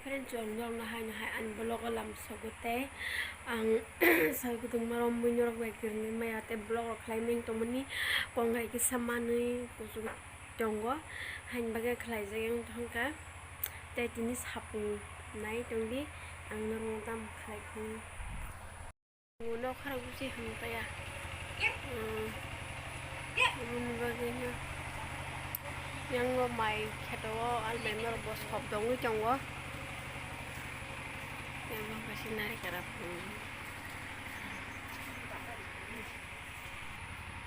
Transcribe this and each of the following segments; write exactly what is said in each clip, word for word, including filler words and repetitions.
Friends, chwng norokno hai no hai ani vlog o lamsogo tei ang sal kwthwngma romwi norok bai kwrwngwi maya tei vlog rok khlai mani tongmani kong hai kisa manwi kuchuk tongo, haini bagwi khlaijak wng thangkha tei tini sapung nai tongdi ang norokno tamo khlai phano. Nok khorok bisi hamtaya. Hmm. Aboni bagwi no. Yang bo mai kheto o albai norok bo sop dongwi tongo. Yang bo kaisa nari kara phung.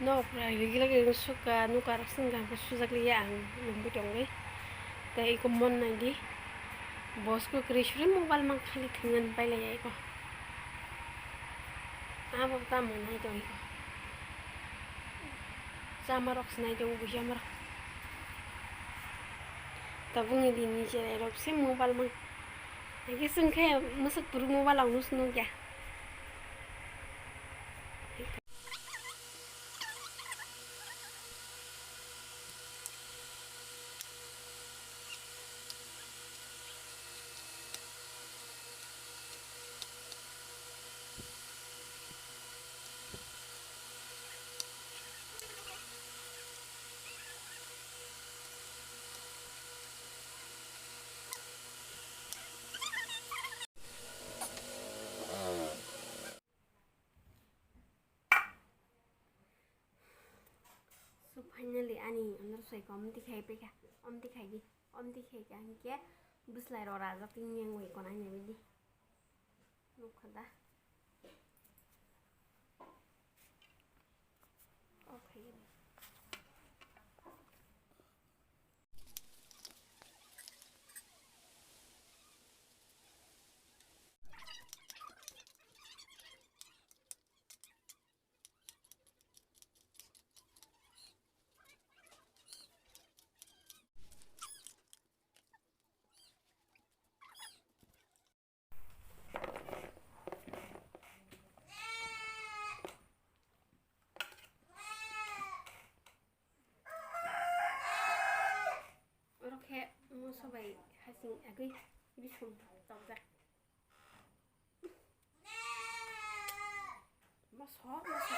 Nok pura ligi lagi suka nuka rok sung kang sujak liya ang lungbi tongwi. Tei iko mon nai di. Bos ko kwrwi suri mobile mang khali thwngwi pailai ya iko. Abo tamo nai tong iko. Chama rok sinai tong buji ama rok. Tabuk ni din ni cherai rok se mobile mang. Agi sung khe musuk puru mobile ang nus nukya. So finally ani andar sai ko omti khai peka, omti khai di, omti khai ka hinkhe bwslai rok rajak tini yang wai kona ni bidi. Nukha da. Okay. Oro khe moso bai hasing agwi bising tokjak. Moso, moso.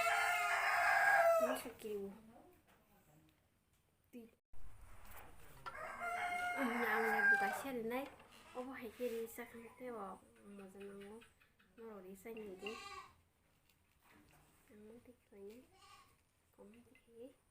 Moso kiwo. Ang le buka seri nai. Obo hai khe ri sa khan tei o moja nango. Norok ri sai nai di. Ang mantwi khlai nai. Comment khe.